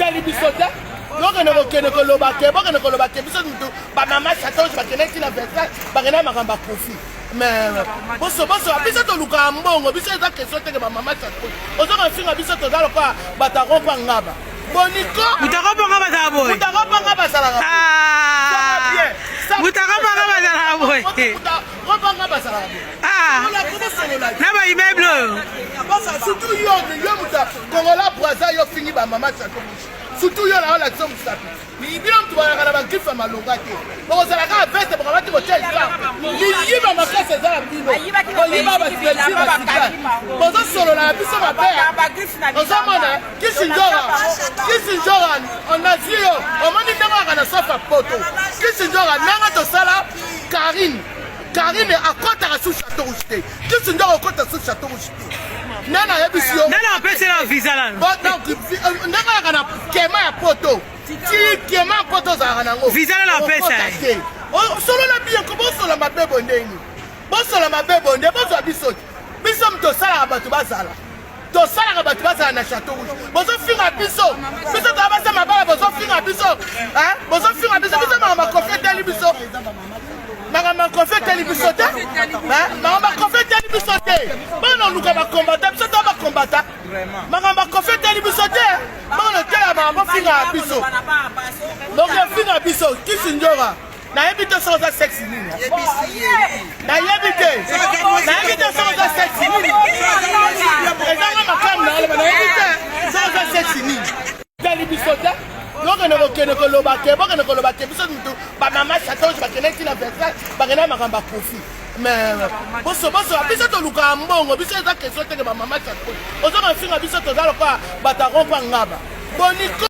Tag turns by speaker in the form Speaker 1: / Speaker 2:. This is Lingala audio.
Speaker 1: Etali biso te. Bokende kokende koloba ke, bokende koloba ke biso mutu bamama Chateau bakende ti na Versailles, bakende makambo ya Kofi. Mais boso boso biso tolukaka mbongo, biso eza question te ke bamama Chateau ozoka finga biso, toza lokola bato arompa ngaba boniko.
Speaker 2: Moto akopanga bazala boye.
Speaker 1: Moto akopanga bazalaka.
Speaker 2: Ah. Moto akopanga bazalaka boye.
Speaker 1: Rompa bazalaka boye.
Speaker 2: Ah.
Speaker 1: Bosolola.
Speaker 2: Na baimmeuble oyo.
Speaker 1: Bosa, surtout yo, yo moto Kongola Braza, yo fingi bamama Chateau Rouge, surtout yo na olakisa mosapi. Bino moto balaka na bagriffe ya malonga te, bokozala kaka veste, bokamati kotia echarpe, liyiba makasi eza na bino, koyiba basipelisi basika, bozosolola na biso mabe. Ozomona Kisinjora, Kisinjora onazwi yo, omoni ndenge kaka na sofa poto. Kisinjora ndenge tosala Karine, Karine akɔtaka su Chateau Rouge te. Kisinjora okɔta su Chateau Rouge te, nde nayebisi yo.
Speaker 2: Nani apesela visa nano?
Speaker 1: Bon, donc ndenge kaka na kema ya poto, ti kema ya poto ozalaka nango.
Speaker 2: Visa nano apesa
Speaker 1: okota
Speaker 2: ye.
Speaker 1: te. Solola bien ko, bosola mabe bo ndenge bosola mabe bo nde bozwa biso te. Biso moto tosalaka bato bazala, tosalaka bato bazala na Chateau Rouge. Bozofinga biso, biso toza basa mabala, bozofinga biso, hein? Bozofinga biso. Biso makambo ya Kofi etali biso, makambo ya Kofi etali biso te, hein? Makambo ya Kofi etali biso te. Bana oluka bakombata, biso toza bakombata. Makambo ya Kofi etali biso te. Bana otelama, bofingaka biso, donc ofinga biso. Kisi Njora, nayebi te soki oza sexe nini, nayebi te, nayebi te soki oza sexe nini. Ezanga makambo na oloba, nayebi te soki oza sexe nini. Etali biso te. Bokende kokende koloba ke, bokende koloba ke biso mutu bamama Chateau bakende ti na Versailles, bakende makambo ya Kofi. Mais boso boso biso tolukaka mbongo, biso eza question te ke bamama Chateau ozoka finga biso, toza lokola bato arompa ngaba boniko.